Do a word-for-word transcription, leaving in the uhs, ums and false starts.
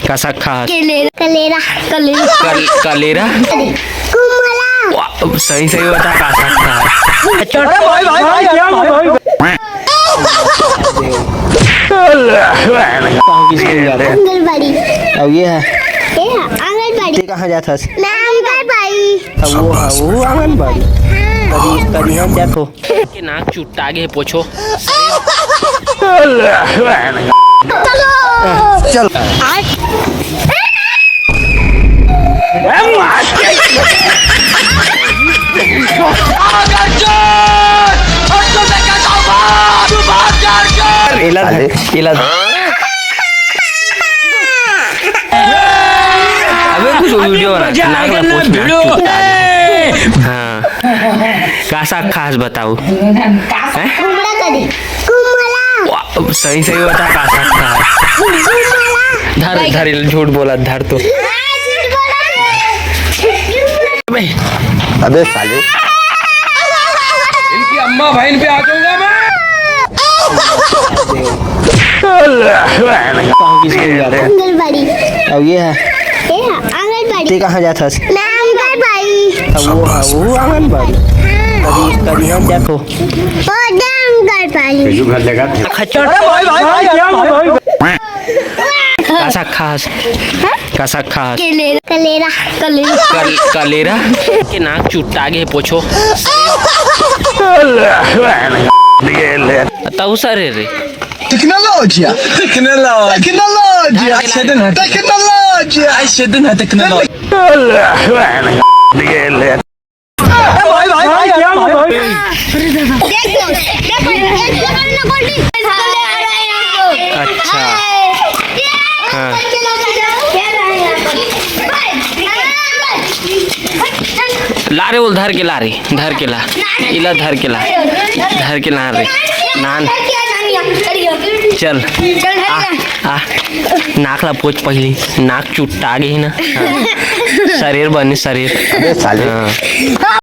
का साग खास? कलेरा। कलेरा। कल-, कलेरा? कुमला। वाह, सही, सही बता, का साग खास? आंगनबाड़ी। अब ये है। ये है आंगनबाड़ी। ते कहाँ जात हस? मैं आंगनबाड़ी। अब वो, वो आंगनबाड़ी। हाँ। कभी, कभी हम जात हो। के नाक चुट्टा गे हे, पोछो। चलो। चल। एला धर, एला धर। अबे कुछ वीडियो बना, नाक ला पोछ, नाक चुट्टा गे। हाँ। का साग खास बताओ? हैं? कुमड़ा करी। कुमला। वाह, सही, सही बता, का साग खास? कुमला। धर, धर, झूठ बोला, धर तो। हाँ, झूठ बोला। अबे साले। इनकी अम्मा बहन पे आ जाऊंगा मैं। आंगनबाड़ी। अब ये है। ये है आंगनबाड़ी। ते कहाँ जात हस? मैं आंगनबाड़ी। अब वो, वो आंगनबाड़ी। हाँ। कभी, कभी हम जात हो। वो आंगनबाड़ी। खच्चर। अरे भाई, भाई, भाई, क्या भाई? का साग खास? हाँ? का साग खास? कलेरा। कलेरा। कल-, कलेरा? के नाक चुट्टा गे हे, पोछो। तउ सरे रे। Tecnologia. Tecnologia. Tecnologia. Ai, sedin hai. Tecnologia. Ai, sedin hai, tecnologia. भाई, भाई, भाई, क्या भाई? देखो, देखो, ये तो ना गोल्डी। अच्छा। हाँ। ला रे, बोल, धर के ला रे, धर के ला, इला धर के ला, धर के ला रे, नान। चल। चल, आ, आ, नाक ला पोछ पहिली, नाक चुट्टा गे हे ना। हाँ। सरेर बने, सरेर। अबे साले। हाँ।